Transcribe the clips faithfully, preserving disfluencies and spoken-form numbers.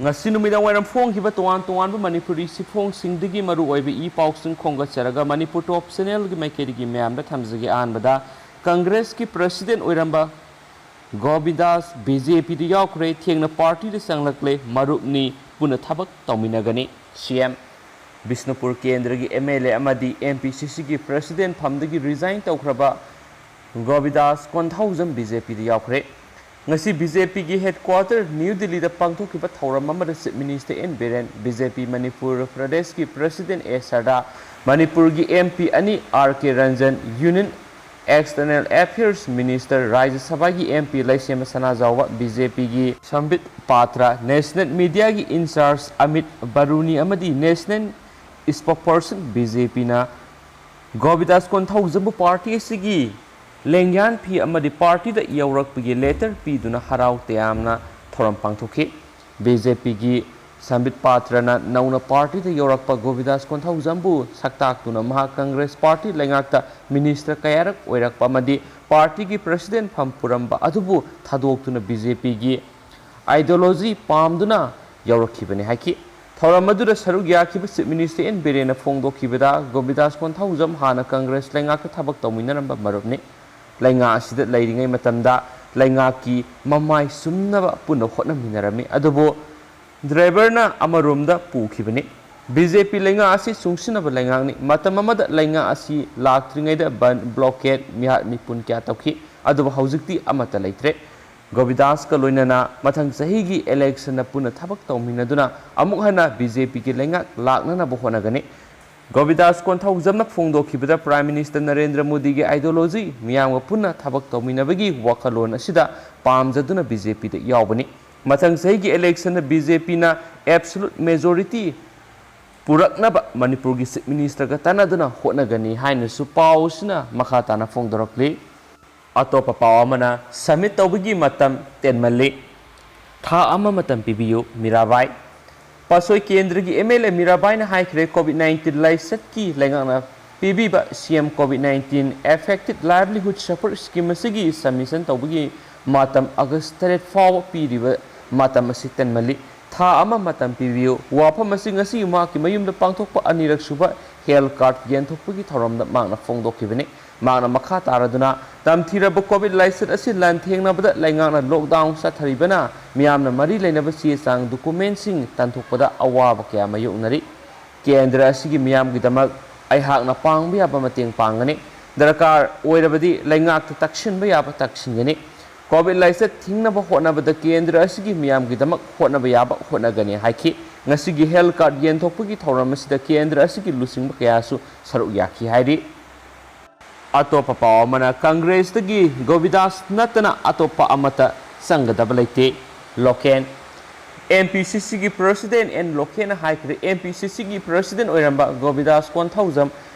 ꯉꯁꯤ ꯅꯨꯃꯤꯗꯥꯡ ꯋꯥꯏꯔꯝ ꯐꯣꯡꯈꯤꯕ ꯇꯣꯉꯥꯟ ꯇꯣꯉꯥꯟꯕ ꯃꯅꯤꯄꯨꯔꯤ ꯁꯤꯐꯣꯡꯁꯤꯡꯗꯒꯤ ꯃꯔꯨ ꯑꯣꯏꯕ ꯏ ꯄꯥꯎꯁꯤꯡ ꯈꯣꯝꯒꯠꯆꯔꯒ ꯃꯅꯤꯄꯨꯔ ꯇꯣꯞ ꯆꯦꯅꯦꯜꯒꯤ ꯃꯥꯏꯀꯩꯗꯒꯤ ꯃꯌꯥꯝꯗ ꯊꯝꯖꯒꯦ꯫ ꯑꯍꯥꯟꯕꯗ ꯀꯪꯒ꯭ꯔꯦꯁꯀꯤ ꯄ꯭ꯔꯁꯤꯗꯦꯟ ꯑꯣꯏꯔꯝꯕ ꯒꯣꯕꯤꯟꯗꯥꯁ ꯕꯤ ꯖꯦ ꯄꯤꯗ ꯌꯥꯎꯈ꯭ꯔꯦ꯫ ꯊꯦꯡꯅ ꯄꯥꯔꯇꯤꯗ ꯆꯪꯂꯛꯂꯦ꯫ ꯃꯔꯨꯞꯅꯤ, ꯄꯨꯟꯅ ꯊꯕꯛ ꯇꯧꯃꯤꯟꯅꯒꯅꯤ꯫ ꯁꯤ ꯑꯦꯝ ꯕꯤꯁꯅꯨꯄꯨꯔ ꯀꯦꯟꯗ꯭ꯔꯒꯤ ꯑꯦꯝ ꯑꯦꯜ ꯑꯦ ꯑꯃꯗꯤ ꯑꯦꯝ ꯄꯤ ꯁꯤ ꯁꯤꯒꯤ ꯄ꯭ꯔꯁꯤꯗꯦꯟ ꯐꯝꯗꯒꯤ ꯔꯤꯖꯥꯏꯟ ꯇꯧꯈ꯭ꯔꯕ ꯒꯣꯕꯤꯟꯗꯥꯁ ꯀꯣꯟꯊꯧꯖꯝ ꯕꯤ ꯖꯦ ꯄꯤꯗ ꯌꯥꯎꯈ꯭ꯔꯦ꯫ ꯉꯁꯤ ꯕꯤ ꯖꯦ ꯄꯤꯒꯤ ꯍꯦꯗꯀ꯭ꯋꯥꯇꯔ ꯅ꯭ꯌꯨ ꯗꯤꯜꯂꯤꯗ ꯄꯥꯡꯊꯣꯛꯈꯤꯕ ꯊꯧꯔꯝ ꯑꯃꯗ chief minister N Biren, B J P Manipur ꯄ꯭ꯔꯗꯦꯁꯀꯤ ꯄ꯭ꯔꯁꯤꯗꯦꯟ ꯑꯦ ꯁꯔꯗꯥ, ꯃꯅꯤꯄꯨꯔꯒꯤ ꯑꯦꯝ ꯄꯤ ꯑꯅꯤ R K Ranjan, union external affairs minister, Rajya ꯁꯚꯥꯒꯤ M P Leishemba Sanajaoba, B J ꯄꯤꯒꯤ ꯁꯝꯕꯤꯠ ꯄꯥꯇ꯭ꯔ, ꯅꯦꯁꯅꯦꯜ ꯃꯤꯗꯤꯌꯥꯒꯤ ꯏꯟꯆꯥꯔꯖ ꯑꯃꯤꯠ ꯕꯔꯨꯅꯤ ꯑꯃꯗꯤ ꯅꯦꯁꯅꯦꯜ ꯁ꯭ꯄꯣꯛꯄꯔꯁꯟ ꯕꯤ ꯖꯦ ꯄꯤꯅ ꯒꯣꯕꯤꯟꯗꯥꯁ ꯀꯣꯟꯊꯧꯖꯝꯕꯨ ꯄꯥꯔꯇꯤ ꯑꯁꯤꯒꯤ ꯂꯦꯡꯌꯥꯟ ꯐꯤ ꯑꯃꯗꯤ ꯄꯥꯔꯇꯤꯗ ꯌꯧꯔꯛꯄꯒꯤ ꯂꯦꯇꯔ ꯄꯤꯗꯨꯅ ꯍꯔꯥꯎ ꯇꯌꯥꯝꯅ ꯊꯧꯔꯝ ꯄꯥꯡꯊꯣꯛꯈꯤ꯫ ꯕꯤ ꯖꯦ ꯄꯤꯒꯤ ꯁꯝꯕꯤꯠ ꯄꯥꯇ꯭ꯔꯅ ꯅꯧꯅ ꯄꯥꯔꯇꯤꯗ ꯌꯧꯔꯛꯄ ꯒꯣꯕꯤꯟꯗꯥꯁ ꯀꯣꯟꯊꯧꯖꯝꯕꯨ ꯁꯛꯇꯥꯛꯇꯨꯅ ꯃꯍꯥꯛ ꯀꯪꯒ꯭ꯔꯦꯁ ꯄꯥꯔꯇꯤ ꯂꯩꯉꯥꯛꯇ ꯃꯤꯅꯤꯁꯇꯔ ꯀꯌꯥꯔꯛ ꯑꯣꯏꯔꯛꯄ ꯑꯃꯗꯤ ꯄꯥꯔꯇꯤꯒꯤ ꯄ꯭ꯔꯁꯤꯗꯦꯟ ꯐꯝ ꯄꯨꯔꯝꯕ ꯑꯗꯨꯕꯨ ꯊꯥꯗꯣꯛꯇꯨꯅ ꯕꯤ ꯖꯦ ꯄꯤꯒꯤ ꯑꯥꯏꯗꯤꯌꯣꯂꯣꯖꯤ ꯄꯥꯝꯗꯨꯅ ꯌꯧꯔꯛꯈꯤꯕꯅꯤ ꯍꯥꯏꯈꯤ꯫ ꯊꯧꯔꯝ ꯑꯗꯨꯗ ꯁꯔꯨꯛ ꯌꯥꯈꯤꯕ ꯆꯤꯐ ꯃꯤꯅꯤꯁꯇꯔ ꯑꯦꯟ ꯕꯤꯔꯦꯟꯅ ꯐꯣꯡꯗꯣꯛꯈꯤꯕꯗ, ꯒꯣꯕꯤꯟꯗꯥꯁ ꯀꯣꯟꯊꯧꯖꯝ ꯍꯥꯟꯅ ꯀꯪꯒ꯭ꯔꯦꯁ ꯂꯩꯉꯥꯛꯇ ꯊꯕꯛ ꯇꯧꯃꯤꯟꯅꯔꯝꯕ ꯃꯔꯨꯞꯅꯤ꯫ ꯂꯩꯉꯥꯛ ꯑꯁꯤꯗ ꯂꯩꯔꯤꯉꯩ ꯃꯇꯝꯗ ꯂꯩꯉꯥꯛꯀꯤ ꯃꯃꯥꯏ ꯆꯨꯝꯅꯕ ꯄꯨꯟꯅ ꯍꯣꯠꯅꯃꯤꯟꯅꯔꯝꯃꯤ꯫ ꯑꯗꯨꯕꯨ ꯗ꯭ꯔꯥꯏꯚꯔꯅ ꯑꯃꯔꯣꯝꯗ ꯄꯨꯈꯤꯕꯅꯤ꯫ ꯕꯤ ꯖꯦ ꯄꯤ ꯂꯩꯉꯥꯛ ꯑꯁꯤ ꯆꯨꯡꯁꯤꯟꯅꯕ ꯂꯩꯉꯥꯛꯅꯤ꯫ ꯃꯇꯝ ꯑꯃꯗ ꯂꯩꯉꯥꯛ ꯑꯁꯤ ꯂꯥꯛꯇ꯭ꯔꯤꯉꯩꯗ ꯕꯟ, ꯕ꯭ꯂꯣꯀꯦꯠ, ꯃꯤꯍꯥꯠ ꯃꯤꯄꯨꯟ ꯀꯌꯥ ꯇꯧꯈꯤ꯫ ꯑꯗꯨꯕꯨ ꯍꯧꯖꯤꯛꯇꯤ ꯑꯃꯠꯇ ꯂꯩꯇ꯭ꯔꯦ꯫ ꯒꯣꯕꯤꯟꯗꯥꯁꯀ ꯂꯣꯏꯅꯅ ꯃꯊꯪ ꯆꯍꯤꯒꯤ ꯏꯂꯦꯛꯁꯟꯗ ꯄꯨꯟꯅ ꯊꯕꯛ ꯇꯧꯃꯤꯟꯅꯗꯨꯅ ꯑꯃꯨꯛ ꯍꯟꯅ ꯕꯤ ꯖꯦ ꯄꯤꯒꯤ ꯂꯩꯉꯥꯛ ꯂꯥꯛꯅꯅꯕ ꯍꯣꯠꯅꯒꯅꯤ꯫ ꯒꯣꯕꯤꯟꯗꯥꯁ ꯀꯣꯟꯊꯧꯖꯝꯅ ꯐꯣꯡꯗꯣꯛꯈꯤꯕꯗ, ꯄ꯭ꯔꯥꯏꯝ ꯃꯤꯅꯤꯁꯇꯔ ꯅꯔꯦꯟꯗ꯭ꯔ ꯃꯣꯗꯤꯒꯤ ꯑꯥꯏꯗꯤꯌꯣꯂꯣꯖꯤ ꯃꯤꯌꯥꯝꯒ ꯄꯨꯟꯅ ꯊꯕꯛ ꯇꯧꯃꯤꯟꯅꯕꯒꯤ ꯋꯥꯈꯜꯂꯣꯟ ꯑꯁꯤꯗ ꯄꯥꯝꯖꯗꯨꯅ ꯕꯤ ꯖꯦ ꯄꯤꯗ ꯌꯥꯎꯕꯅꯤ꯫ ꯃꯊꯪ ꯆꯍꯤꯒꯤ ꯏꯂꯦꯛꯁꯟꯗ ꯕꯤ ꯖꯦ ꯄꯤꯅ ꯑꯦꯕꯁꯣꯂꯨꯠ ꯃꯦꯖꯣꯔꯤꯇꯤ ꯄꯨꯔꯛꯅꯕ ꯃꯅꯤꯄꯨꯔꯒꯤ ꯆꯤꯐ ꯃꯤꯅꯤꯁꯇꯔꯒ ꯇꯥꯟꯅꯗꯨꯅ ꯍꯣꯠꯅꯒꯅꯤ ꯍꯥꯏꯅꯁꯨ ꯄꯥꯎ ꯑꯁꯤꯅ ꯃꯈꯥ ꯇꯥꯅ ꯐꯣꯡꯗꯣꯔꯛꯂꯤ꯫ ꯑꯇꯣꯞꯄ ꯄꯥꯎ ꯑꯃꯅ, ꯁꯕꯃꯤꯠ ꯇꯧꯕꯒꯤ ꯃꯇꯝ ꯇꯦꯟꯃꯜꯂꯤ, ꯊꯥ ꯑꯃ ꯃꯇꯝ ꯄꯤꯕꯤꯌꯨ, ꯃꯤꯔꯥꯕꯥꯏ꯫ ꯄꯥꯠꯁꯣꯏ ꯀꯦꯟꯗ꯭ꯔꯒꯤ ꯑꯦꯝ ꯑꯦꯜ ꯑꯦ ꯃꯤꯔꯥꯕꯥꯏꯅ ꯍꯥꯏꯈ꯭ꯔꯦ, ꯀꯣꯚꯤꯗ ꯅꯥꯏꯟꯇꯤꯟ ꯂꯥꯏꯆꯠꯀꯤ ꯂꯩꯉꯥꯛꯅ ꯄꯤꯕꯤꯕ C M COVID nineteen affected livelihood support scheme ꯑꯁꯤꯒꯤ ꯁꯕꯃꯤꯁꯟ ꯇꯧꯕꯒꯤ ꯃꯇꯝ ꯑꯥꯒꯁ ꯇꯔꯦꯠ ꯐꯥꯎꯕ ꯄꯤꯔꯤꯕ ꯃꯇꯝ ꯑꯁꯤ ꯇꯦꯟꯃꯜꯂꯤ꯫ ꯊꯥ ꯑꯃ ꯃꯇꯝ ꯄꯤꯕꯤꯌꯨ꯫ ꯋꯥꯐꯝ ꯑꯁꯤ ꯉꯁꯤ ꯃꯍꯥꯛꯀꯤ ꯃꯌꯨꯝꯗ ꯄꯥꯡꯊꯣꯛꯄ ꯑꯅꯤꯔꯛ ꯁꯨꯕ health card ꯌꯦꯟꯊꯣꯛꯄꯒꯤ ꯊꯧꯔꯝꯗ ꯃꯍꯥꯛꯅ ꯐꯣꯡꯗꯣꯛꯈꯤꯕꯅꯤ꯫ ꯃꯍꯥꯛꯅ ꯃꯈꯥ ꯇꯥꯔꯗꯨꯅ, ꯇꯝꯊꯤꯔꯕ COVID ꯂꯥꯏꯆꯠ ꯑꯁꯤ ꯂꯥꯟꯊꯦꯡꯅꯕꯗ ꯂꯩꯉꯥꯛꯅ lockdown ꯆꯠꯊꯔꯤꯕꯅ ꯃꯤꯌꯥꯝꯅ ꯃꯔꯤ ꯂꯩꯅꯕ ꯆꯦ ꯆꯥꯡ, documentꯁꯤꯡ ꯇꯥꯟꯊꯣꯛꯄꯗ ꯑꯋꯥꯕ ꯀꯌꯥ ꯃꯥꯌꯣꯛꯅꯔꯤ꯫ ꯀꯦꯟꯗ꯭ꯔ ꯑꯁꯤꯒꯤ ꯃꯤꯌꯥꯝꯒꯤꯗꯃꯛ ꯑꯩꯍꯥꯛꯅ ꯄꯥꯡꯕ ꯌꯥꯕ ꯃꯇꯦꯡ ꯄꯥꯡꯒꯅꯤ꯫ ꯗꯔꯀꯥꯔ ꯑꯣꯏꯔꯕꯗꯤ ꯂꯩꯉꯥꯛꯇ ꯇꯛꯁꯤꯟꯕ ꯌꯥꯕ ꯇꯛꯁꯤꯟꯒꯅꯤ꯫ COVID ꯂꯥꯏꯆꯠ ꯊꯤꯡꯅꯕ ꯍꯣꯠꯅꯕꯗ ꯀꯦꯟꯗ꯭ꯔ ꯑꯁꯤꯒꯤ ꯃꯤꯌꯥꯝꯒꯤꯗꯃꯛ ꯍꯣꯠꯅꯕ ꯌꯥꯕ ꯍꯣꯠꯅꯒꯅꯤ ꯍꯥꯏꯈꯤ꯫ ꯉꯁꯤꯒꯤ health card ꯌꯦꯟꯊꯣꯛꯄꯒꯤ ꯊꯧꯔꯝ ꯑꯁꯤꯗ ꯀꯦꯟꯗ꯭ꯔ ꯑꯁꯤꯒꯤ ꯂꯨꯆꯤꯡꯕ ꯀꯌꯥꯁꯨ ꯁꯔꯨꯛ ꯌꯥꯈꯤ ꯍꯥꯏꯔꯤ꯫ ꯑꯇꯣꯞꯄ ꯄꯥꯎ ꯑꯃꯅ, ꯀꯪꯒ꯭ꯔꯦꯁꯇꯒꯤ ꯒꯣꯕꯤꯗꯥꯁ ꯅꯠꯇꯅ ꯑꯇꯣꯞꯄ ꯑꯃꯠꯇ ꯆꯪꯒꯗꯕ ꯂꯩꯇꯦ꯫ ꯂꯣꯀꯦꯟ꯫ MPCCꯒꯤ president ꯑꯦꯟ ꯂꯣꯀꯦꯟꯅ ꯍꯥꯏꯈ꯭ꯔꯦ, MPCCꯒꯤ president ꯑꯣꯏꯔꯝꯕ ꯒꯣꯕꯤꯗꯥꯁ ꯀꯣꯟꯊꯧꯖꯝ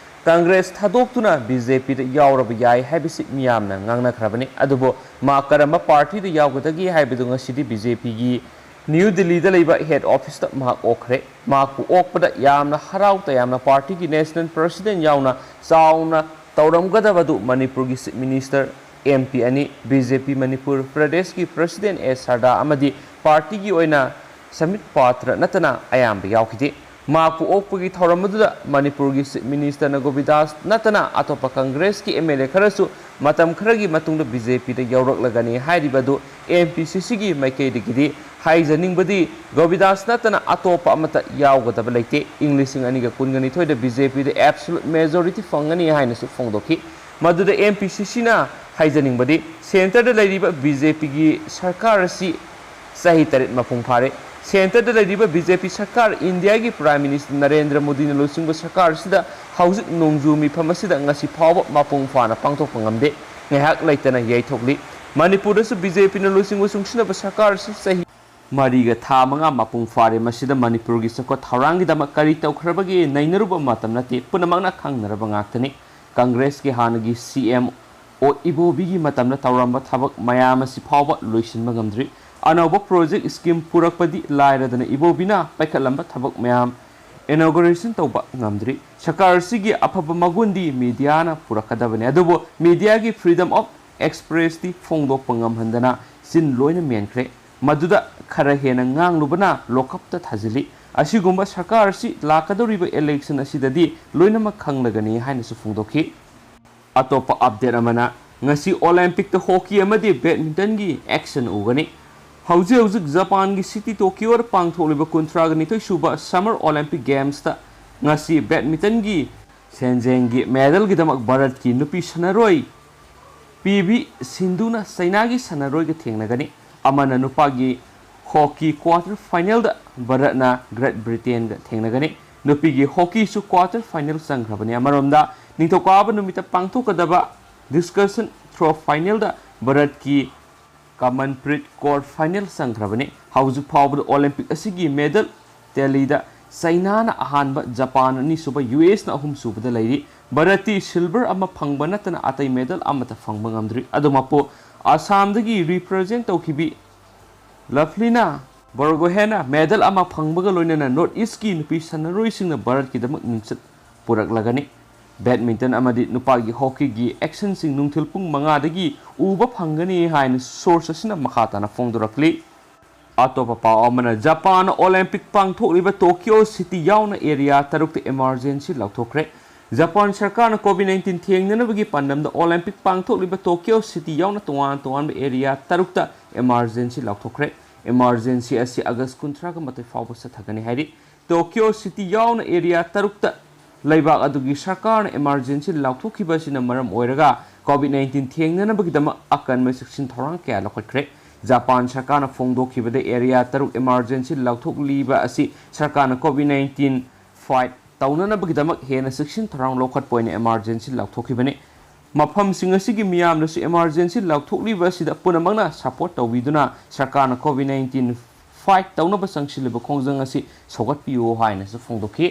ꯀꯪꯒ꯭ꯔꯦꯁ ꯊꯥꯗꯣꯛꯇꯨꯅ BJPꯗ ꯌꯥꯎꯔꯕ ꯌꯥꯏ ꯍꯥꯏꯕꯁꯤ ꯃꯤꯌꯥꯝꯅ ꯉꯥꯡꯅꯈ꯭ꯔꯕꯅꯤ꯫ ꯑꯗꯨꯕꯨ ꯃꯥ ꯀꯔꯝꯕ partyꯗ ꯌꯥꯎꯒꯗꯒꯦ ꯍꯥꯏꯕꯗꯨ ꯉꯁꯤꯗꯤ BJPꯒꯤ ꯅ꯭ꯌꯨ ꯗꯤꯜꯂꯤꯗ ꯂꯩꯕ head officeꯇ ꯃꯍꯥꯛ ꯑꯣꯛꯈ꯭ꯔꯦ꯫ ꯃꯍꯥꯛꯄꯨ ꯑꯣꯛꯄꯗ ꯌꯥꯝꯅ ꯍꯔꯥꯎ ꯇꯌꯥꯝꯅ partyꯒꯤ national president ꯌꯥꯎꯅ ꯆꯥꯎꯅ ꯇꯧꯔꯝꯒꯗꯕꯗꯨ ꯃꯅꯤꯄꯨꯔꯒꯤ chief minister, MP ꯑꯅꯤ, BJP ꯃꯅꯤꯄꯨꯔ ꯄ꯭ꯔꯗꯦꯁꯀꯤ president ꯑꯦ ꯁꯔꯗꯥ ꯑꯃꯗꯤ partyꯒꯤ ꯑꯣꯏꯅ ꯁꯝꯕꯤꯠ ꯄꯥꯇ꯭ꯔ ꯅꯠꯇꯅ ꯑꯌꯥꯝꯕ ꯌꯥꯎꯈꯤꯗꯦ꯫ ꯃꯍꯥꯛꯄꯨ ꯑꯣꯛꯄꯒꯤ ꯊꯧꯔꯝ ꯑꯗꯨꯗ ꯃꯅꯤꯄꯨꯔꯒꯤ chief ministerꯅ ꯒꯣꯕꯤꯗꯥꯁ ꯅꯠꯇꯅ ꯑꯇꯣꯞꯄ ꯀꯪꯒ꯭ꯔꯦꯁꯀꯤ MLA ꯈꯔꯁꯨ ꯃꯇꯝ ꯈꯔꯒꯤ ꯃꯇꯨꯡꯗ BJPꯗ ꯌꯥꯎꯔꯛꯂꯒꯅꯤ ꯍꯥꯏꯔꯤꯕ ꯑꯗꯨ MPCCꯒꯤ ꯃꯥꯏꯀꯩꯗꯒꯤꯗꯤ ꯍꯥꯏꯖꯅꯤꯡꯕꯗꯤ ꯒꯣꯕꯤꯗꯥꯁ ꯅꯠꯇꯅ ꯑꯇꯣꯞꯄ ꯑꯃꯠꯇ ꯌꯥꯎꯒꯗꯕ ꯂꯩꯇꯦ꯫ ꯏꯪ ꯂꯤꯁꯤꯡ ꯑꯅꯤꯒ ꯀꯨꯟꯒ ꯅꯤꯊꯣꯏꯗ BJPꯗ absolute majority ꯐꯪꯒꯅꯤ ꯍꯥꯏꯅꯁꯨ ꯐꯣꯡꯗꯣꯛꯈꯤ꯫ ꯃꯗꯨꯗ MPCCꯅ ꯍꯥꯏꯖꯅꯤꯡꯕꯗꯤ centreꯗ ꯂꯩꯔꯤꯕ BJPꯒꯤ ꯁꯔꯀꯥꯔ ꯑꯁꯤ ꯆꯍꯤ ꯇꯔꯦꯠ ꯃꯄꯨꯡ ꯐꯥꯔꯦ꯫ Centreꯗ ꯂꯩꯔꯤꯕ BJP ꯁꯔꯀꯥꯔ, ꯏꯟꯗꯤꯌꯥꯒꯤ Prime Minister ꯅꯔꯦꯟꯗ꯭ꯔ ꯃꯣꯗꯤꯅ ꯂꯨꯆꯤꯡꯕ ꯁꯔꯀꯥꯔ ꯑꯁꯤꯗ ꯍꯧꯖꯤꯛ ꯅꯣꯡꯖꯨ ꯃꯤꯐꯝ ꯑꯁꯤꯗ ꯉꯁꯤ ꯐꯥꯎꯕ ꯃꯄꯨꯡ ꯐꯥꯅ ꯄꯥꯡꯊꯣꯛꯄ ꯉꯝꯗꯦ꯫ ꯉꯥꯏꯍꯥꯛ ꯂꯩꯇꯅ ꯌꯩꯊꯣꯛꯂꯤ꯫ ꯃꯅꯤꯄꯨꯔꯗꯁꯨ BJPꯅ ꯂꯨꯆꯤꯡꯕ ꯆꯨꯡꯁꯤꯟꯅꯕ ꯁꯔꯀꯥꯔ ꯑꯁꯤ ꯆꯍꯤ ꯃꯔꯤꯒ ꯊꯥ ꯃꯉꯥ ꯃꯄꯨꯡ ꯐꯥꯔꯦ꯫ ꯃꯁꯤꯗ ꯃꯅꯤꯄꯨꯔꯒꯤ ꯆꯥꯎꯈꯠ ꯊꯧꯔꯥꯡꯒꯤꯗꯃꯛ ꯀꯔꯤ ꯇꯧꯈ꯭ꯔꯕꯒꯦ ꯅꯩꯅꯔꯨꯕ ꯃꯇꯝ ꯅꯠꯇꯦ, ꯄꯨꯝꯅꯃꯛꯅ ꯈꯪꯅꯔꯕ ꯉꯥꯛꯇꯅꯤ꯫ ꯀꯪꯒ꯭ꯔꯦꯁꯀꯤ ꯍꯥꯟꯅꯒꯤ CM ꯑꯣ ꯏꯕꯣꯕꯤꯒꯤ ꯃꯇꯝꯗ ꯇꯧꯔꯝꯕ ꯊꯕꯛ ꯃꯌꯥꯝ ꯑꯁꯤ ꯐꯥꯎꯕ ꯂꯣꯏꯁꯤꯟꯕ ꯉꯝꯗ꯭ꯔꯤ꯫ ꯑꯅꯧꯕ project scheme ꯄꯨꯔꯛꯄꯗꯤ ꯂꯥꯏꯔꯗꯅ ꯏꯕꯣꯕꯤꯅ ꯄꯥꯏꯈꯠꯂꯝꯕ ꯊꯕꯛ ꯃꯌꯥꯝ inauguration ꯇꯧꯕ ꯉꯝꯗ꯭ꯔꯤ꯫ ꯁꯔꯀꯥꯔ ꯑꯁꯤꯒꯤ ꯑꯐꯕ ꯃꯒꯨꯟꯗꯤ mediaꯅ ꯄꯨꯔꯛꯀꯗꯕꯅꯤ, ꯑꯗꯨꯕꯨ mediaꯒꯤ freedom of expressꯇꯤ ꯐꯣꯡꯗꯣꯛꯄ ꯉꯝꯍꯟꯗꯅ ꯆꯤꯟ ꯂꯣꯏꯅ ꯃꯦꯟꯈ꯭ꯔꯦ꯫ ꯃꯗꯨꯗ ꯈꯔ ꯍꯦꯟꯅ ꯉꯥꯡꯂꯨꯕꯅ ꯂꯣꯀꯞꯇ ꯊꯥꯖꯤꯜꯂꯤ꯫ ꯑꯁꯤꯒꯨꯝꯕ ꯁꯔꯀꯥꯔ ꯑꯁꯤ ꯂꯥꯛꯀꯗꯧꯔꯤꯕ ꯏꯂꯦꯛꯁꯟ ꯑꯁꯤꯗꯗꯤ ꯂꯣꯏꯅꯃꯛ ꯈꯪꯂꯒꯅꯤ ꯍꯥꯏꯅꯁꯨ ꯐꯣꯡꯗꯣꯛꯈꯤ꯫ ꯑꯇꯣꯞꯄ ꯑꯞꯗꯦꯠ ꯑꯃꯅ, ꯉꯁꯤ ꯑꯣꯂꯦꯝꯄꯤꯛꯇ ꯍꯣꯀꯤ ꯑꯃꯗꯤ ꯕꯦꯗꯃꯤꯟꯇꯟꯒꯤ ꯑꯦꯛꯁꯟ ꯎꯒꯅꯤ꯫ ꯍꯧꯖꯤꯛ ꯍꯧꯖꯤꯛ ꯖꯄꯥꯟꯒꯤ ꯁꯤꯇꯤ ꯇꯣꯀꯤꯌꯣꯗ ꯄꯥꯡꯊꯣꯛꯂꯤꯕ ꯀꯨꯟꯊ꯭ꯔꯥꯒ ꯅꯤꯊꯣꯏ ꯁꯨꯕ ꯁꯝꯃꯔ ꯑꯣꯂꯦꯝꯄꯤꯛ ꯒꯦꯝꯁꯇ ꯉꯁꯤ ꯕꯦꯗꯃꯤꯟꯇꯟꯒꯤ ꯁꯦꯟꯖꯦꯡꯒꯤ ꯃꯦꯗꯜꯒꯤꯗꯃꯛ ꯚꯥꯔꯠꯀꯤ ꯅꯨꯄꯤ ꯁꯥꯟꯅꯔꯣꯏ ꯄꯤ ꯚꯤ ꯁꯤꯟꯙꯨꯅ ꯆꯩꯅꯥꯒꯤ ꯁꯥꯟꯅꯔꯣꯏꯒ ꯊꯦꯡꯅꯒꯅꯤ꯫ ꯑꯃꯅ ꯅꯨꯄꯥꯒꯤ ꯍꯣꯀꯤ ꯀ꯭ꯋꯥꯇꯔ ꯐꯥꯏꯅꯦꯜꯗ ꯚꯥꯔꯠꯅ ꯒ꯭ꯔꯦꯠ ꯕ꯭ꯔꯤꯇꯦꯟꯒ ꯊꯦꯡꯅꯒꯅꯤ꯫ ꯅꯨꯄꯤꯒꯤ ꯍꯣꯀꯤꯁꯨ ꯀ꯭ꯋꯥꯇꯔ ꯐꯥꯏꯅꯦꯜ ꯆꯪꯈ꯭ꯔꯕꯅꯤ꯫ ꯑꯃꯔꯣꯝꯗ, ꯅꯤꯡꯊꯧꯀꯥꯕ ꯅꯨꯃꯤꯠꯇ ꯄꯥꯡꯊꯣꯛꯀꯗꯕ ꯗꯤꯁꯀꯁꯟ ꯊ꯭ꯔꯣ ꯐꯥꯏꯅꯦꯜꯗ ꯚꯥꯔꯠꯀꯤ ꯀꯃꯟꯄ꯭ꯔꯤꯠ ꯀꯣꯔ ꯐꯥꯏꯅꯦꯜ ꯆꯪꯈ꯭ꯔꯕꯅꯤ꯫ ꯍꯧꯖꯤꯛ ꯐꯥꯎꯕꯗ ꯑꯣꯂꯦꯝꯄꯤꯛ ꯑꯁꯤꯒꯤ ꯃꯦꯗꯜ ꯇꯦꯂꯤꯗ ꯆꯩꯅꯥꯅ ꯑꯍꯥꯟꯕ, ꯖꯄꯥꯟ ꯑꯅꯤꯁꯨꯕ, ꯌꯨ ꯑꯦꯁꯅ ꯑꯍꯨꯝꯁꯨꯕꯗ ꯂꯩꯔꯤ꯫ ꯚꯥꯔꯠꯇꯤ ꯁꯤꯜꯚꯔ ꯑꯃ ꯐꯪꯕ ꯅꯠꯇꯅ ꯑꯇꯩ ꯃꯦꯗꯜ ꯑꯃꯠꯇ ꯐꯪꯕ ꯉꯝꯗ꯭ꯔꯤ꯫ ꯑꯗꯨꯃꯛꯄꯨ, ꯑꯁꯥꯝꯗꯒꯤ ꯔꯤꯄ꯭ꯔꯖꯦꯟ ꯇꯧꯈꯤꯕꯤ ꯂꯚꯂꯤꯅꯥ ꯕꯣꯔꯒꯣꯍꯦꯟꯅ ꯃꯦꯗꯜ ꯑꯃ ꯐꯪꯕꯒ ꯂꯣꯏꯅꯅ ꯅꯣꯔꯠ ꯏꯁꯀꯤ ꯅꯨꯄꯤ ꯁꯥꯟꯅꯔꯣꯏꯁꯤꯡꯅ ꯚꯥꯔꯠꯀꯤꯗꯃꯛ ꯃꯤꯡꯆꯠ ꯄꯨꯔꯛꯂꯒꯅꯤ꯫ ꯕꯦꯗꯃꯤꯟꯇꯟ ꯑꯃꯗꯤ ꯅꯨꯄꯥꯒꯤ ꯍꯣꯀꯤꯒꯤ ꯑꯦꯛꯁꯟꯁꯤꯡ ꯅꯨꯡꯊꯤꯜ ꯄꯨꯡ ꯃꯉꯥꯗꯒꯤ ꯎꯕ ꯐꯪꯒꯅꯤ ꯍꯥꯏꯅ ꯁꯣꯔꯁ ꯑꯁꯤꯅ ꯃꯈꯥ ꯇꯥꯅ ꯐꯣꯡꯗꯣꯔꯛꯂꯤ꯫ ꯑꯇꯣꯞꯄ ꯄꯥꯎ ꯑꯃꯅ, ꯖꯄꯥꯟ ꯑꯣꯂꯦꯝꯄꯤꯛ ꯄꯥꯡꯊꯣꯛꯂꯤꯕ ꯇꯣꯀꯤꯌꯣ ꯁꯤꯇꯤ ꯌꯥꯎꯅ ꯑꯦꯔꯤꯌꯥ ꯇꯔꯨꯛꯇ ꯏꯃꯥꯔꯖꯦꯟꯁꯤ ꯂꯥꯎꯊꯣꯛꯈ꯭ꯔꯦ꯫ ꯖꯄꯥꯟ ꯁꯔꯀꯥꯔꯅ ꯀꯣꯚꯤꯗ ꯅꯥꯏꯟꯇꯤꯟ ꯊꯦꯡꯅꯅꯕꯒꯤ ꯄꯥꯟꯗꯝꯗ ꯑꯣꯂꯦꯝꯄꯤꯛ ꯄꯥꯡꯊꯣꯛꯂꯤꯕ ꯇꯣꯀꯤꯌꯣ ꯁꯤꯇꯤ ꯌꯥꯎꯅ ꯇꯣꯉꯥꯟ ꯇꯣꯉꯥꯟꯕ ꯑꯦꯔꯤꯌꯥ ꯇꯔꯨꯛꯇ ꯏꯃꯥꯔꯖꯦꯟꯁꯤ ꯂꯥꯎꯊꯣꯛꯈ꯭ꯔꯦ꯫ ꯏꯃꯥꯔꯖꯦꯟꯁꯤ ꯑꯁꯤ ꯑꯥꯒꯁ ꯀꯨꯟꯊ꯭ꯔꯥꯒ ꯃꯥꯊꯣꯏ ꯐꯥꯎꯕ ꯆꯠꯊꯒꯅꯤ ꯍꯥꯏꯔꯤ꯫ ꯇꯣꯀꯤꯌꯣ ꯁꯤꯇꯤ ꯌꯥꯎꯅ ꯑꯦꯔꯤꯌꯥ ꯇꯔꯨꯛꯇ ꯂꯩꯕꯥꯛ ꯑꯗꯨꯒꯤ ꯁꯔꯀꯥꯔꯅ ꯏꯃꯥꯔꯖꯦꯟꯁꯤ ꯂꯥꯎꯊꯣꯛꯈꯤꯕ ꯑꯁꯤꯅ ꯃꯔꯝ ꯑꯣꯏꯔꯒ ꯀꯣꯚꯤꯗ ꯅꯥꯏꯟꯇꯤꯟ ꯊꯦꯡꯅꯅꯕꯒꯤꯗꯃꯛ ꯑꯀꯟꯕ ꯆꯦꯛꯁꯤꯟ ꯊꯧꯔꯥꯡ ꯀꯌꯥ ꯂꯧꯈꯠꯈ꯭ꯔꯦ꯫ ꯖꯄꯥꯟ ꯁꯔꯀꯥꯔꯅ ꯐꯣꯡꯗꯣꯛꯈꯤꯕꯗ ꯑꯦꯔꯤꯌꯥ ꯇꯔꯨꯛ ꯏꯃꯥꯔꯖꯦꯟꯁꯤ ꯂꯥꯎꯊꯣꯛꯂꯤꯕ ꯑꯁꯤ ꯁꯔꯀꯥꯔꯅ ꯀꯣꯚꯤꯗ ꯅꯥꯏꯟꯇꯤꯟ ꯐꯥꯏꯠ ꯇꯧꯅꯅꯕꯒꯤꯗꯃꯛ ꯍꯦꯟꯅ ꯆꯦꯛꯁꯤꯟ ꯊꯧꯔꯥꯡ ꯂꯧꯈꯠꯄ ꯑꯣꯏꯅ ꯏꯃꯥꯔꯖꯦꯟꯁꯤ ꯂꯥꯎꯊꯣꯛꯈꯤꯕꯅꯤ꯫ ꯃꯐꯝꯁꯤꯡ ꯑꯁꯤꯒꯤ ꯃꯤꯌꯥꯝꯅꯁꯨ ꯏꯃꯥꯔꯖꯦꯟꯁꯤ ꯂꯥꯎꯊꯣꯛꯂꯤꯕ ꯑꯁꯤꯗ ꯄꯨꯝꯅꯃꯛꯅ ꯁꯄꯣꯔꯠ ꯇꯧꯕꯤꯗꯨꯅ ꯁꯔꯀꯥꯔꯅ ꯀꯣꯚꯤꯗ ꯅꯥꯏꯟꯇꯤꯟ ꯐꯥꯏꯠ ꯇꯧꯅꯕ ꯆꯪꯁꯤꯜꯂꯤꯕ ꯈꯣꯡꯖꯪ ꯑꯁꯤ ꯁꯧꯒꯠꯄꯤꯌꯨ ꯍꯥꯏꯅꯁꯨ ꯐꯣꯡꯗꯣꯛꯈꯤ꯫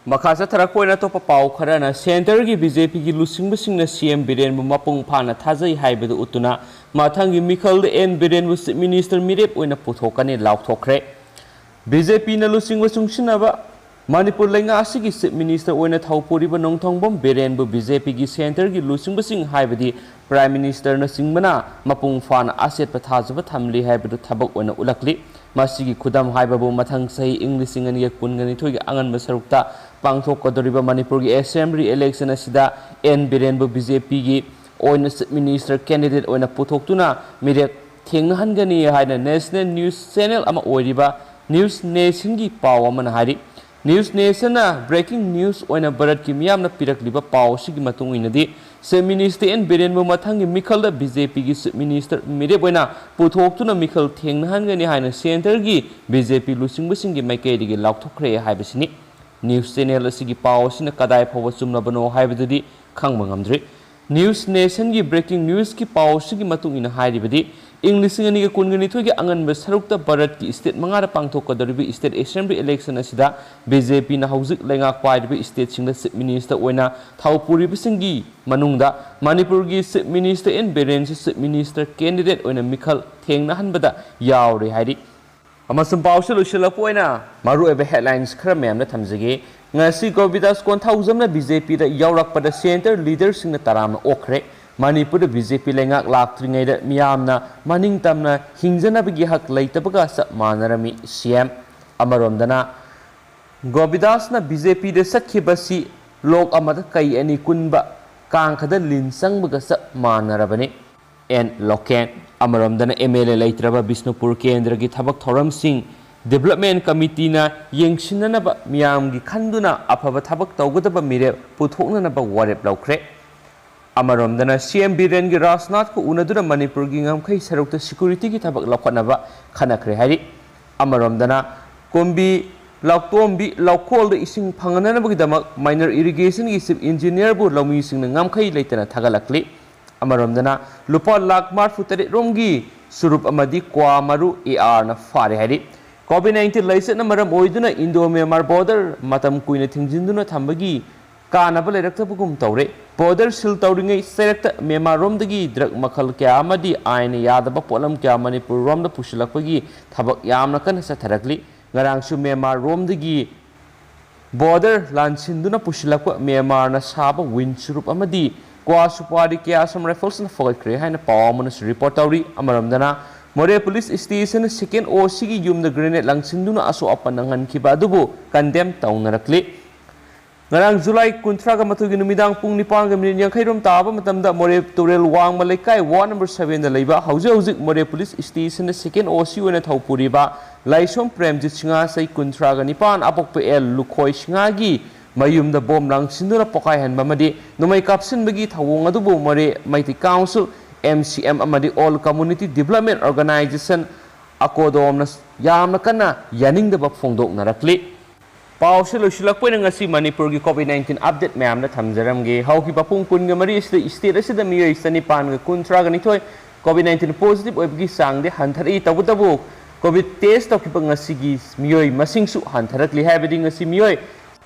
ꯃꯈꯥ ꯆꯠꯊꯔꯛꯄ ꯑꯣꯏꯅ ꯑꯇꯣꯞꯄ ꯄꯥꯎ ꯈꯔꯅ, ꯁꯦꯟꯇꯔꯒꯤ ꯕꯤ ꯖꯦ ꯄꯤꯒꯤ ꯂꯨꯆꯤꯡꯕꯁꯤꯡꯅ ꯁꯤ ꯑꯦꯝ ꯕꯤꯔꯦꯟꯕꯨ ꯃꯄꯨꯡ ꯐꯥꯅ ꯊꯥꯖꯩ ꯍꯥꯏꯕꯗꯨ ꯎꯠꯇꯨꯅ ꯃꯊꯪꯒꯤ ꯃꯤꯈꯜꯗ ꯑꯦꯟ ꯕꯤꯔꯦꯟꯕꯨ ꯆꯤꯐ ꯃꯤꯅꯤꯁꯇꯔ ꯃꯤꯔꯦꯞ ꯑꯣꯏꯅ ꯄꯨꯊꯣꯛꯀꯅꯤ ꯂꯥꯎꯊꯣꯛꯈ꯭ꯔꯦ꯫ ꯕꯤ ꯖꯦ ꯄꯤꯅ ꯂꯨꯆꯤꯡꯕ ꯆꯨꯡꯁꯤꯟꯅꯕ ꯃꯅꯤꯄꯨꯔ ꯂꯩꯉꯥꯛ ꯑꯁꯤꯒꯤ Chief Minister ꯑꯣꯏꯅ ꯊꯧ ꯄꯨꯔꯤꯕ ꯅꯣꯡꯊꯣꯡꯕꯝ ꯕꯤꯔꯦꯟꯕꯨ BJPꯒꯤ centreꯒꯤ ꯂꯨꯆꯤꯡꯕꯁꯤꯡ ꯍꯥꯏꯕꯗꯤ Prime Ministerꯅꯆꯤꯡꯕꯅ ꯃꯄꯨꯡ ꯐꯥꯅ ꯑꯆꯦꯠꯄ ꯊꯥꯖꯕ ꯊꯝꯂꯤ ꯍꯥꯏꯕꯗꯨ ꯊꯕꯛ ꯑꯣꯏꯅ ꯎꯠꯂꯛꯂꯤ꯫ ꯃꯁꯤꯒꯤ ꯈꯨꯗꯝ ꯍꯥꯏꯕꯕꯨ ꯃꯊꯪ ꯆꯍꯤ ꯏꯪ ꯂꯤꯁꯤꯡ ꯑꯅꯤꯒ ꯀꯨꯟꯒ ꯅꯤꯊꯣꯏꯒꯤ ꯑꯉꯟꯕ ꯁꯔꯨꯛꯇ ꯄꯥꯡꯊꯣꯛꯀꯗꯧꯔꯤꯕ ꯃꯅꯤꯄꯨꯔꯒꯤ Assembly election ꯑꯁꯤꯗ N ꯕꯤꯔꯦꯟꯕꯨ BJPꯒꯤ ꯑꯣꯏꯅ Chief Minister candidate ꯑꯣꯏꯅ ꯄꯨꯊꯣꯛꯇꯨꯅ ꯃꯤꯔꯦꯞ ꯊꯦꯡꯅꯍꯟꯒꯅꯤ ꯍꯥꯏꯅ National News Channel ꯑꯃ ꯑꯣꯏꯔꯤꯕ News Nationꯒꯤ ꯄꯥꯎ ꯑꯃꯅ ꯍꯥꯏꯔꯤ꯫ News Nationꯅ breaking news ꯑꯣꯏꯅ ꯚꯥꯔꯠꯀꯤ ꯃꯤꯌꯥꯝꯅ ꯄꯤꯔꯛꯂꯤꯕ ꯄꯥꯎ ꯑꯁꯤꯒꯤ ꯃꯇꯨꯡ ꯏꯟꯅꯗꯤ, Chief Minister N ꯕꯤꯔꯦꯟꯕꯨ ꯃꯊꯪꯒꯤ ꯃꯤꯈꯜꯗ BJPꯒꯤ Chief Minister ꯃꯤꯔꯦꯞ ꯑꯣꯏꯅ ꯄꯨꯊꯣꯛꯇꯨꯅ ꯃꯤꯈꯜ ꯊꯦꯡꯅꯍꯟꯒꯅꯤ ꯍꯥꯏꯅ centreꯒꯤ BJP ꯂꯨꯆꯤꯡꯕꯁꯤꯡꯒꯤ ꯃꯥꯏꯀꯩꯗꯒꯤ ꯂꯥꯎꯊꯣꯛꯈ꯭ꯔꯦ ꯍꯥꯏꯕꯁꯤꯅꯤ꯫ News Channel ꯑꯁꯤꯒꯤ ꯄꯥꯎ ꯑꯁꯤꯅ ꯀꯗꯥꯏ ꯐꯥꯎꯕ ꯆꯨꯝꯂꯕꯅꯣ ꯍꯥꯏꯕꯗꯨꯗꯤ ꯈꯪꯕ ꯉꯝꯗ꯭ꯔꯤ꯫ News Nationꯒꯤ breaking newsꯀꯤ ꯄꯥꯎ ꯑꯁꯤꯒꯤ ꯃꯇꯨꯡ ꯏꯟꯅ ꯍꯥꯏꯔꯤꯕꯗꯤ, ꯏꯪ ꯂꯤꯁꯤꯡ ꯑꯅꯤꯒ ꯀꯨꯟꯒ ꯅꯤꯊꯣꯏꯒꯤ ꯑꯉꯟꯕ ꯁꯔꯨꯛꯇ ꯚꯥꯔꯠꯀꯤ state ꯃꯉꯥꯗ ꯄꯥꯡꯊꯣꯛꯀꯗꯧꯔꯤꯕ state assembly election ꯑꯁꯤꯗ BJPꯅ ꯍꯧꯖꯤꯛ ꯂꯩꯉꯥꯛ ꯄꯥꯏꯔꯤꯕ stateꯁꯤꯡꯗ Chief Minister ꯑꯣꯏꯅ ꯊꯧ ꯄꯨꯔꯤꯕꯁꯤꯡꯒꯤ ꯃꯅꯨꯡꯗ ꯃꯅꯤꯄꯨꯔꯒꯤ Chief Minister N ꯕꯤꯔꯦꯟꯁꯨ Chief Minister candidate ꯑꯣꯏꯅ ꯃꯤꯈꯜ ꯊꯦꯡꯅꯍꯟꯕꯗ ꯌꯥꯎꯔꯦ ꯍꯥꯏꯔꯤ꯫ ꯑꯃꯁꯨꯡ ꯄꯥꯎꯁꯦ ꯂꯣꯏꯁꯤꯜꯂꯛꯄ ꯑꯣꯏꯅ ꯃꯔꯨꯑꯣꯏꯕ headlines ꯈꯔ ꯃꯌꯥꯝꯅ ꯊꯝꯖꯒꯦ꯫ ꯉꯁꯤ ꯒꯣꯕꯤꯗꯥꯁ ꯀꯣꯟꯊꯧꯖꯝꯅ BJPꯗ ꯌꯥꯎꯔꯛꯄꯗ centre leaderꯁꯤꯡꯅ ꯇꯔꯥꯝꯅ ꯑꯣꯛꯈ꯭ꯔꯦ꯫ ꯃꯅꯤꯄꯨꯔꯗ BJP ꯂꯩꯉꯥꯛ ꯂꯥꯛꯇ꯭ꯔꯤꯉꯩꯗ ꯃꯤꯌꯥꯝꯅ ꯃꯅꯤꯡ ꯇꯝꯅ ꯍꯤꯡꯖꯅꯕꯒꯤ ꯍꯛ ꯂꯩꯇꯕꯒ ꯆꯞ ꯃꯥꯟꯅꯔꯝꯃꯤ, CM꯫ ꯑꯃꯔꯣꯝꯗꯅ ꯒꯣꯕꯤꯗꯥꯁꯅ BJPꯗ ꯆꯠꯈꯤꯕꯁꯤ ꯂꯣꯛ ꯑꯃꯗ ꯀꯩ ꯑꯅꯤ ꯀꯨꯟꯕ ꯀꯥꯡꯈꯗ ꯂꯤꯟ ꯆꯪꯕꯒ ꯆꯞ ꯃꯥꯟꯅꯔꯕꯅꯤ꯫ ꯑꯦꯟ ꯂꯣꯀꯦꯟ꯫ ꯑꯃꯔꯣꯝꯗꯅ MLA ꯂꯩꯇ꯭ꯔꯕ ꯕꯤꯁꯅꯨꯄꯨꯔ ꯀꯦꯟꯗ꯭ꯔꯒꯤ ꯊꯕꯛ ꯊꯧꯔꯝꯁꯤꯡ development committeeꯅ ꯌꯦꯡꯁꯤꯟꯅꯅꯕ ꯃꯤꯌꯥꯝꯒꯤ ꯈꯟꯗꯨꯅ ꯑꯐꯕ ꯊꯕꯛ ꯇꯧꯒꯗꯕ ꯃꯤꯔꯦꯞ ꯄꯨꯊꯣꯛꯅꯅꯕ ꯋꯥꯔꯦꯞ ꯂꯧꯈ꯭ꯔꯦ꯫ ꯑꯃꯔꯣꯝꯗꯅ CM ꯕꯤꯔꯦꯟꯒꯤ ꯔꯥꯖꯅꯥꯊꯀ ꯎꯅꯗꯨꯅ ꯃꯅꯤꯄꯨꯔꯒꯤ ꯉꯝꯈꯩ ꯁꯔꯨꯛꯇ securityꯒꯤ ꯊꯕꯛ ꯂꯧꯈꯠꯅꯕ ꯈꯟꯅꯈ꯭ꯔꯦ ꯍꯥꯏꯔꯤ꯫ ꯑꯃꯔꯣꯝꯗꯅ ꯀꯨꯝꯕꯤ ꯂꯥꯎꯇꯣꯝꯕꯤ ꯂꯧꯈꯣꯜꯗ ꯏꯁꯤꯡ ꯐꯪꯍꯟꯅꯕꯒꯤꯗꯃꯛ minor irrigationꯒꯤ chief engineerꯕꯨ ꯂꯧꯃꯤꯁꯤꯡꯅ ꯉꯝꯈꯩ ꯂꯩꯇꯅ ꯊꯥꯒꯠꯂꯛꯂꯤ꯫ ꯑꯃꯔꯣꯝꯗꯅ ꯂꯨꯄꯥ ꯂꯥꯈ ꯃꯔꯤꯐꯨ ꯇꯔꯦꯠ ꯔꯣꯝꯒꯤ ꯆꯨꯔꯨꯞ ꯑꯃꯗꯤ ꯀ꯭ꯋꯥ ꯃꯔꯨ ARꯅ ꯐꯥꯔꯦ ꯍꯥꯏꯔꯤ꯫ COVID nineteen ꯂꯥꯏꯆꯠꯅ ꯃꯔꯝ ꯑꯣꯏꯗꯨꯅ Indo Myanmar border ꯃꯇꯝ ꯀꯨꯏꯅ ꯊꯤꯡꯖꯤꯟꯗꯨꯅ ꯊꯝꯕꯒꯤ ꯀꯥꯟꯅꯕ ꯂꯩꯔꯛꯇꯕꯒꯨꯝ ꯇꯧꯔꯦ꯫ Border seal ꯇꯧꯔꯤꯉꯩ ꯆꯩꯔꯛꯇ ꯃ꯭ꯌꯥꯟꯃꯥꯔ ꯔꯣꯝꯗꯒꯤ drug ꯃꯈꯜ ꯀꯌꯥ ꯑꯃꯗꯤ ꯑꯥꯏꯟꯅ ꯌꯥꯗꯕ ꯄꯣꯠꯂꯝ ꯀꯌꯥ ꯃꯅꯤꯄꯨꯔ ꯔꯣꯝꯗ ꯄꯨꯁꯤꯜꯂꯛꯄꯒꯤ ꯊꯕꯛ ꯌꯥꯝꯅ ꯀꯟꯅ ꯆꯠꯊꯔꯛꯂꯤ꯫ ꯉꯔꯥꯡꯁꯨ ꯃ꯭ꯌꯥꯟꯃꯥꯔ ꯔꯣꯝꯗꯒꯤ border ꯂꯥꯟꯁꯤꯟꯗꯨꯅ ꯄꯨꯁꯤꯜꯂꯛꯄ ꯃ꯭ꯌꯥꯟꯃꯥꯔꯅ ꯁꯥꯕ ꯋꯤꯟ ꯆꯨꯔꯨꯞ ꯑꯃꯗꯤ ꯀ꯭ꯋꯥ ꯁꯨꯄꯥꯔꯤ ꯀꯌꯥ ꯑꯁꯝ ꯔꯥꯏꯐꯜꯁꯅ ꯐꯒꯠꯈ꯭ꯔꯦ ꯍꯥꯏꯅ ꯄꯥꯎ ꯑꯃꯅꯁꯨ ꯔꯤꯄꯣꯔꯠ ꯇꯧꯔꯤ꯫ ꯑꯃꯔꯣꯝꯗꯅ, ꯃꯣꯔꯦ ꯄꯨꯂꯤꯁ ꯁ꯭ꯇꯦꯁꯟꯅ ꯁꯦꯀꯦꯟ ꯑꯣ ꯁꯤꯒꯤ ꯌꯨꯝꯗ ꯒ꯭ꯔꯦꯅꯦꯗ ꯂꯪꯁꯤꯟꯗꯨꯅ ꯑꯁꯣꯛ ꯑꯄꯟ ꯅꯪꯍꯟꯈꯤꯕ ꯑꯗꯨꯕꯨ ꯀꯟꯗꯦꯝ ꯇꯧꯅꯔꯛꯂꯤ꯫ ꯉꯔꯥꯡ ꯖꯨꯂꯥꯏ ꯀꯨꯟꯊ꯭ꯔꯥꯒ ꯃꯥꯊꯣꯏꯒꯤ ꯅꯨꯃꯤꯗꯥꯡ ꯄꯨꯡ ꯅꯤꯄꯥꯟꯒ ꯃꯤꯅꯤꯠ ꯌꯥꯡꯈꯩ ꯔꯣꯝ ꯇꯥꯕ ꯃꯇꯝꯗ ꯃꯣꯔꯦ ꯇꯨꯔꯦꯜ ꯋꯥꯡꯃ ꯂꯩꯀꯥꯏ ꯋꯥꯔꯗ ꯅꯝꯕꯔ ꯁꯚꯦꯟꯗ ꯂꯩꯕ ꯍꯧꯖꯤꯛ ꯍꯧꯖꯤꯛ ꯃꯣꯔꯦ ꯄꯨꯂꯤꯁ ꯁ꯭ꯇꯦꯁꯟꯗ ꯁꯦꯀꯦꯟ ꯑꯣ ꯁꯤ ꯑꯣꯏꯅ ꯊꯧ ꯄꯨꯔꯤꯕ ꯂꯥꯏꯁꯣꯝ ꯄ꯭ꯔꯦꯝꯖꯤꯠ ꯁꯤꯡꯍ, ꯆꯍꯤ ꯀꯨꯟꯊ꯭ꯔꯥꯒ ꯅꯤꯄꯥꯟ, ꯑꯄꯣꯛꯄ ꯑꯦꯜ ꯂꯨꯈꯣꯏ ꯁꯤꯡꯍꯒꯤ ꯃꯌꯨꯝꯗ ꯕꯣꯝ ꯂꯪꯁꯤꯟꯗꯨꯅ ꯄꯣꯈꯥꯏꯍꯟꯕ ꯑꯃꯗꯤ ꯅꯣꯡꯃꯩ ꯀꯥꯞꯁꯤꯟꯕꯒꯤ ꯊꯧꯑꯣꯡ ꯑꯗꯨꯕꯨ ꯃꯣꯔꯦ Meitei council, M C M, ꯑꯃꯗꯤ ꯑꯣꯜ ꯀꯝꯃꯨꯅꯤꯇꯤ ꯗꯤꯕ꯭ꯂꯞꯃꯦꯟ ꯑꯣꯔꯒꯅꯥꯏꯖꯦꯁꯟ, ꯑꯀꯣꯗꯣꯝꯅ ꯌꯥꯝꯅ ꯀꯟꯅ ꯌꯥꯅꯤꯡꯗꯕ ꯐꯣꯡꯗꯣꯛꯅꯔꯛꯂꯤ꯫ ꯄꯥꯎꯁꯦ ꯂꯣꯏꯁꯤꯜꯂꯛꯄ ꯑꯣꯏꯅ ꯉꯁꯤ ꯃꯅꯤꯄꯨꯔꯒꯤ ꯀꯣꯚꯤꯗ ꯅꯥꯏꯟꯇꯤꯟ ꯑꯞꯗꯦꯠ ꯃꯌꯥꯝꯗ ꯊꯝꯖꯔꯝꯒꯦ꯫ ꯍꯧꯈꯤꯕ ꯄꯨꯡ ꯀꯨꯟꯒ ꯃꯔꯤ ꯑꯁꯤꯗ ꯁ꯭ꯇꯦꯠ ꯑꯁꯤꯗ ꯃꯤꯑꯣꯏ ꯆꯅꯤꯄꯥꯟꯒ ꯀꯨꯟꯊ꯭ꯔꯥꯒ ꯅꯤꯊꯣꯏ ꯀꯣꯚꯤꯗ ꯅꯥꯏꯟꯇꯤꯟ ꯄꯣꯖꯤꯇꯤꯚ ꯑꯣꯏꯕꯒꯤ ꯆꯥꯡꯗꯤ ꯍꯟꯊꯔꯛꯏ꯫ ꯇꯧꯕꯇꯕꯨ, ꯀꯣꯚꯤꯗ ꯇꯦꯁ ꯇꯧꯈꯤꯕ ꯉꯁꯤꯒꯤ ꯃꯤꯑꯣꯏ ꯃꯁꯤꯡꯁꯨ ꯍꯟꯊꯔꯛꯂꯤ꯫ ꯍꯥꯏꯕꯗꯤ ꯉꯁꯤ ꯃꯤꯑꯣꯏ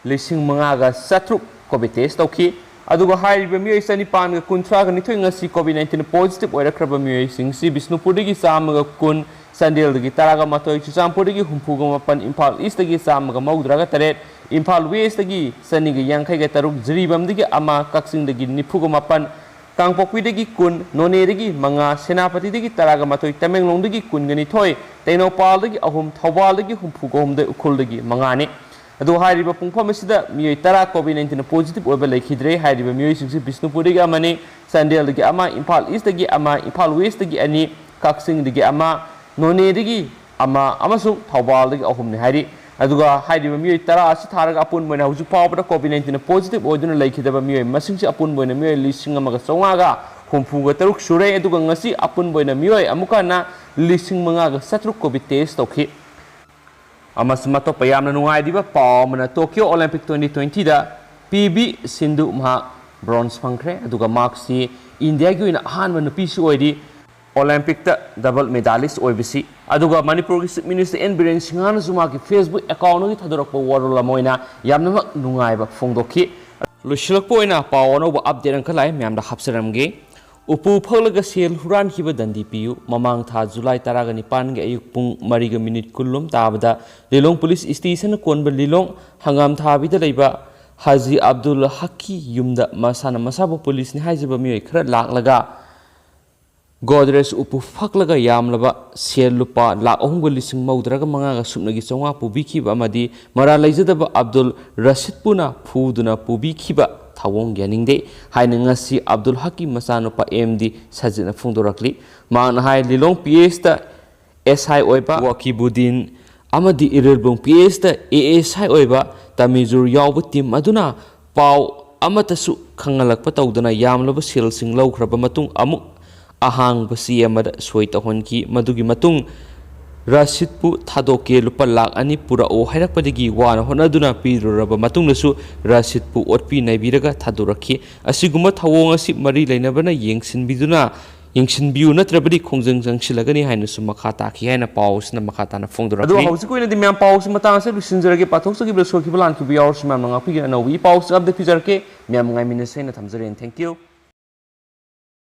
ꯂꯤꯁꯤꯡ ꯃꯉꯥꯒ ꯆꯥꯇ꯭ꯔꯨꯛ ꯀꯣꯚꯤꯗ ꯇꯦꯁ ꯇꯧꯈꯤ꯫ ꯑꯗꯨꯒ ꯍꯥꯏꯔꯤꯕ ꯃꯤꯑꯣꯏ ꯆꯅꯤꯄꯥꯟꯒ ꯀꯨꯟꯊ꯭ꯔꯥꯒ ꯅꯤꯊꯣꯏ ꯉꯁꯤ ꯀꯣꯚꯤꯗ ꯅꯥꯏꯟꯇꯤꯟ ꯄꯣꯖꯤꯇꯤꯚ ꯑꯣꯏꯔꯛꯈ꯭ꯔꯕ ꯃꯤꯑꯣꯏꯁꯤꯡꯁꯤ ꯕꯤꯁꯅꯨꯄꯨꯔꯗꯒꯤ ꯆꯥꯝꯃꯒ ꯀꯨꯟ, ꯆꯥꯟꯗꯦꯜꯗꯒꯤ ꯇꯔꯥꯒ ꯃꯥꯊꯣꯏ, ꯆꯨꯔꯆꯥꯟꯄꯨꯔꯗꯒꯤ ꯍꯨꯝꯐꯨꯒ ꯃꯥꯄꯟ, ꯏꯝꯐꯥꯜ ꯏꯁꯇꯒꯤ ꯆꯥꯝꯃꯒ ꯃꯧꯗ꯭ꯔꯥꯒ ꯇꯔꯦꯠ, ꯏꯝꯐꯥꯜ ꯋꯦꯁꯇꯒꯤ ꯆꯅꯤꯒ ꯌꯥꯡꯈꯩꯒ ꯇꯔꯨꯛ, ꯖꯤꯔꯤꯕꯥꯝꯗꯒꯤ ꯑꯃ, ꯀꯛꯆꯤꯡꯗꯒꯤ ꯅꯤꯐꯨꯒ ꯃꯥꯄꯟ, ꯀꯥꯡꯄꯣꯛꯄꯤꯗꯒꯤ ꯀꯨꯟ, ꯅꯣꯅꯦꯗꯒꯤ ꯃꯉꯥ, ꯁꯦꯅꯥꯄꯇꯤꯗꯒꯤ ꯇꯔꯥꯒ ꯃꯥꯊꯣꯏ, ꯇꯃꯦꯡꯂꯣꯡꯗꯒꯤ ꯀꯨꯟꯒ ꯅꯤꯊꯣꯏ, ꯇꯦꯡꯅꯧꯄꯥꯜꯗꯒꯤ ꯑꯍꯨꯝ, ꯊꯧꯕꯥꯜꯗꯒꯤ ꯍꯨꯝꯐꯨꯒ ꯍꯨꯝꯗꯣꯏ, ꯎꯈ꯭ꯔꯨꯜꯗꯒꯤ ꯃꯉꯥꯅꯤ꯫ ꯑꯗꯣ ꯍꯥꯏꯔꯤꯕ ꯄꯨꯡꯐꯝ ꯑꯁꯤꯗ ꯃꯤꯑꯣꯏ ꯇꯔꯥ ꯀꯣꯚꯤꯗ ꯅꯥꯏꯟꯇꯤꯟ ꯄꯣꯖꯤꯇꯤꯚ ꯑꯣꯏꯕ ꯂꯩꯈꯤꯗ꯭ꯔꯦ꯫ ꯍꯥꯏꯔꯤꯕ ꯃꯤꯑꯣꯏꯁꯤꯡꯁꯤ ꯕꯤꯁꯅꯨꯄꯨꯔꯗꯒꯤ ꯑꯃꯅꯤ, ꯆꯥꯟꯗꯦꯜꯗꯒꯤ ꯑꯃ, ꯏꯝꯐꯥꯜ ꯏꯁꯇꯒꯤ ꯑꯃ, ꯏꯝꯐꯥꯜ ꯋꯦꯁꯇꯒꯤ ꯑꯅꯤ, ꯀꯛꯆꯤꯡꯗꯒꯤ ꯑꯃ, ꯅꯣꯅꯦꯗꯒꯤ ꯑꯃ ꯑꯃꯁꯨꯡ ꯊꯧꯕꯥꯜꯗꯒꯤ ꯑꯍꯨꯝꯅꯤ ꯍꯥꯏꯔꯤ꯫ ꯑꯗꯨꯒ ꯍꯥꯏꯔꯤꯕ ꯃꯤꯑꯣꯏ ꯇꯔꯥ ꯑꯁꯤ ꯊꯥꯔꯒ ꯑꯄꯨꯟꯕ ꯑꯣꯏꯅ ꯍꯧꯖꯤꯛ ꯐꯥꯎꯕꯗ ꯀꯣꯚꯤꯗ ꯅꯥꯏꯟꯇꯤꯟ ꯄꯣꯖꯤꯇꯤꯚ ꯑꯣꯏꯗꯨꯅ ꯂꯩꯈꯤꯗꯕ ꯃꯤꯑꯣꯏ ꯃꯁꯤꯡꯁꯤ ꯑꯄꯨꯟꯕ ꯑꯣꯏꯅ ꯃꯤꯑꯣꯏ ꯂꯤꯁꯤꯡ ꯑꯃꯒ ꯆꯥꯝꯃꯉꯥꯒ ꯍꯨꯝꯐꯨꯒ ꯇꯔꯨꯛ ꯁꯨꯔꯦ꯫ ꯑꯗꯨꯒ ꯉꯁꯤ ꯑꯄꯨꯟꯕ ꯑꯣꯏꯅ ꯃꯤꯑꯣꯏ ꯑꯃꯨꯛꯀ ꯍꯟꯅ ꯂꯤꯁꯤꯡ ꯃꯉꯥꯒ ꯆꯥꯇ꯭ꯔꯨꯛ ꯀꯣꯚꯤꯗ ꯇꯦꯁ ꯇꯧꯈꯤ꯫ ꯑꯃꯁꯨꯡ ꯑꯇꯣꯞꯄ ꯌꯥꯝꯅ ꯅꯨꯡꯉꯥꯏꯔꯤꯕ ꯄꯥꯎ ꯑꯃꯅ, ꯇꯣꯀꯤꯌꯣ ꯑꯣꯂꯦꯝꯄꯤꯛ ꯇ꯭ꯋꯦꯟꯇꯤ ꯇ꯭ꯋꯦꯟꯇꯤꯗ ꯄꯤ ꯚꯤ ꯁꯤꯟꯙꯨ ꯃꯍꯥꯛ ꯕ꯭ꯔꯣꯟꯖ ꯐꯪꯈ꯭ꯔꯦ꯫ ꯑꯗꯨꯒ ꯃꯍꯥꯛꯁꯤ ꯏꯟꯗꯤꯌꯥꯒꯤ ꯑꯣꯏꯅ ꯑꯍꯥꯟꯕ ꯅꯨꯄꯤꯁꯨ ꯑꯣꯏꯔꯤ ꯑꯣꯂꯦꯝꯄꯤꯛꯇ ꯗꯕꯜ ꯃꯦꯗꯥꯂꯤꯁ ꯑꯣꯏꯕꯁꯤ꯫ ꯑꯗꯨꯒ ꯃꯅꯤꯄꯨꯔꯒꯤ ꯆꯤꯐ ꯃꯤꯅꯤꯁꯇꯔ ꯑꯦꯟ ꯕꯤꯔꯦꯟ ꯁꯤꯡꯍꯅꯁꯨ ꯃꯍꯥꯛꯀꯤ ꯐꯦꯁꯕꯨꯛ ꯑꯦꯀꯥꯎꯟꯗꯒꯤ ꯊꯥꯗꯣꯔꯛꯄ ꯋꯥꯔꯣꯜ ꯑꯃ ꯑꯣꯏꯅ ꯌꯥꯝꯅꯃꯛ ꯅꯨꯡꯉꯥꯏꯕ ꯐꯣꯡꯗꯣꯛꯈꯤ꯫ ꯂꯣꯏꯁꯤꯜꯂꯛꯄ ꯑꯣꯏꯅ ꯄꯥꯎ ꯑꯅꯧꯕ ꯑꯞꯗꯦꯠ ꯑꯃꯈꯛ ꯂꯥꯛꯑꯦ, ꯃꯌꯥꯝꯗ ꯍꯥꯞꯆꯔꯝꯒꯦ꯫ ꯎꯄꯨ ꯐꯛꯂꯒ ꯁꯦꯜ ꯍꯨꯔꯥꯟꯈꯤꯕ ꯗꯟꯗꯤ ꯄꯤꯌꯨ꯫ ꯃꯃꯥꯡ ꯊꯥ ꯖꯨꯂꯥꯏ ꯇꯔꯥꯒ ꯅꯤꯄꯥꯟꯒꯤ ꯑꯌꯨꯛ ꯄꯨꯡ ꯃꯔꯤꯒ ꯃꯤꯅꯤꯠ ꯀꯨꯟꯂꯣꯝ ꯇꯥꯕꯗ ꯂꯤꯂꯣꯡ ꯄꯨꯂꯤꯁ ꯁ꯭ꯇꯦꯁꯟ ꯀꯣꯟꯕ ꯂꯤꯂꯣꯡ ꯍꯪꯒꯥꯝꯊꯥꯕꯤꯗ ꯂꯩꯕ ꯍꯥꯖꯤ ꯑꯕꯗꯨꯜ ꯍꯛꯀꯤ ꯌꯨꯝꯗ ꯃꯁꯥꯅ ꯃꯁꯥꯕꯨ ꯄꯨꯂꯤꯁꯅꯤ ꯍꯥꯏꯖꯕ ꯃꯤꯑꯣꯏ ꯈꯔ ꯂꯥꯛꯂꯒ ꯒꯣꯗ꯭ꯔꯦꯖ ꯎꯄꯨ ꯐꯛꯂꯒ ꯌꯥꯝꯂꯕ ꯁꯦꯜ ꯂꯨꯄꯥ ꯂꯥꯈ ꯑꯍꯨꯝꯒ ꯂꯤꯁꯤꯡ ꯃꯧꯗ꯭ꯔꯥꯒ ꯃꯉꯥꯒ ꯁꯨꯞꯅꯒꯤ ꯆꯥꯝꯃꯉꯥ ꯄꯨꯕꯤꯈꯤꯕ ꯑꯃꯗꯤ ꯃꯔꯥꯜ ꯂꯩꯖꯗꯕ ꯑꯕꯗꯨꯜ ꯔꯁꯤꯗꯄꯨꯅ ꯐꯨꯗꯨꯅ ꯄꯨꯕꯤꯈꯤꯕ ꯊꯧꯑꯣꯡ ꯌꯥꯅꯤꯡꯗꯦ ꯍꯥꯏꯅ ꯉꯁꯤ ꯑꯕꯗꯨꯜ ꯍꯛꯀꯤ ꯃꯆꯥꯅꯨꯄꯥ ꯑꯦꯝ ꯗꯤ ꯁꯖꯤꯠꯅ ꯐꯣꯡꯗꯣꯔꯛꯂꯤ꯫ ꯃꯍꯥꯛꯅ ꯍꯥꯏ, ꯂꯤꯂꯣꯡ ꯄꯤ ꯑꯦꯁꯇ ꯑꯦꯁ ꯑꯥꯏ ꯑꯣꯏꯕ ꯋꯥꯀꯤꯕꯨꯗꯤꯟ ꯑꯃꯗꯤ ꯏꯔꯤꯜꯕꯨꯡ ꯄꯤ ꯑꯦꯁꯇ ꯑꯦ ꯑꯦꯁ ꯑꯥꯏ ꯑꯣꯏꯕ ꯇꯃꯤꯖꯨꯔ ꯌꯥꯎꯕ ꯇꯤꯝ ꯑꯗꯨꯅ ꯄꯥꯎ ꯑꯃꯠꯇꯁꯨ ꯈꯪꯍꯜꯂꯛꯄ ꯇꯧꯗꯅ ꯌꯥꯝꯂꯕ ꯁꯦꯜꯁꯤꯡ ꯂꯧꯈ꯭ꯔꯕ ꯃꯇꯨꯡ ꯑꯃꯨꯛ ꯑꯍꯥꯡꯕ ꯆꯦ ꯑꯃꯗ ꯁꯣꯏ ꯇꯧꯍꯟꯈꯤ꯫ ꯃꯗꯨꯒꯤ ꯃꯇꯨꯡ ꯔꯁꯤꯗꯄꯨ ꯊꯥꯗꯣꯛꯀꯦ, ꯂꯨꯄꯥ ꯂꯥꯈ ꯑꯅꯤ ꯄꯨꯔꯛꯑꯣ ꯍꯥꯏꯔꯛꯄꯗꯒꯤ ꯋꯥꯅ ꯍꯣꯠꯅꯗꯨꯅ ꯄꯤꯔꯨꯔꯕ ꯃꯇꯨꯡꯗꯁꯨ ꯔꯁꯤꯗꯄꯨ ꯑꯣꯠꯄꯤ ꯅꯩꯕꯤꯔꯒ ꯊꯥꯗꯣꯔꯛꯈꯤ꯫ ꯑꯁꯤꯒꯨꯝꯕ ꯊꯧꯑꯣꯡ ꯑꯁꯤ ꯃꯔꯤ ꯂꯩꯅꯕꯅ ꯌꯦꯡꯁꯤꯟꯕꯤꯗꯨꯅ ꯌꯦꯡꯁꯤꯟꯕꯤꯌꯨ, ꯅꯠꯇ꯭ꯔꯕꯗꯤ ꯈꯣꯡꯖꯪ ꯆꯪꯁꯤꯜꯂꯒꯅꯤ ꯍꯥꯏꯅꯁꯨ ꯃꯈꯥ ꯇꯥꯈꯤ ꯍꯥꯏꯅ ꯄꯥꯎ ꯑꯁꯤꯅ ꯃꯈꯥ ꯇꯥꯅ ꯑꯗꯣ ꯐꯣꯡꯗꯣꯔꯛꯂꯤ꯫ ꯍꯧꯖꯤꯛꯀꯤ ꯑꯣꯏꯅꯗꯤ ꯃꯌꯥꯝ ꯄꯥꯎ ꯑꯁꯤ ꯃꯇꯥꯡ ꯑꯁꯤꯗ ꯂꯣꯏꯁꯤꯟꯖꯔꯒꯦ꯫ ꯄꯥꯊꯣꯛꯆꯈꯤꯕꯗ ꯁꯣꯏꯈꯤꯕ ꯂꯥꯟꯈꯤꯕ ꯌꯥꯎꯔꯁꯨ ꯃꯌꯥꯝꯅ ꯉꯥꯛꯄꯤꯒꯅ ꯑꯅꯧꯕ ꯏ ꯄꯥꯎꯁꯤꯡ ꯑꯞꯗꯦꯠ ꯄꯤꯖꯔꯛꯀꯦ꯫ ꯃꯌꯥꯝ ꯉꯥꯏꯃꯤꯟꯅꯁꯦ ꯍꯥꯏꯅ ꯊꯝꯖꯔꯦ꯫ Thank you꯫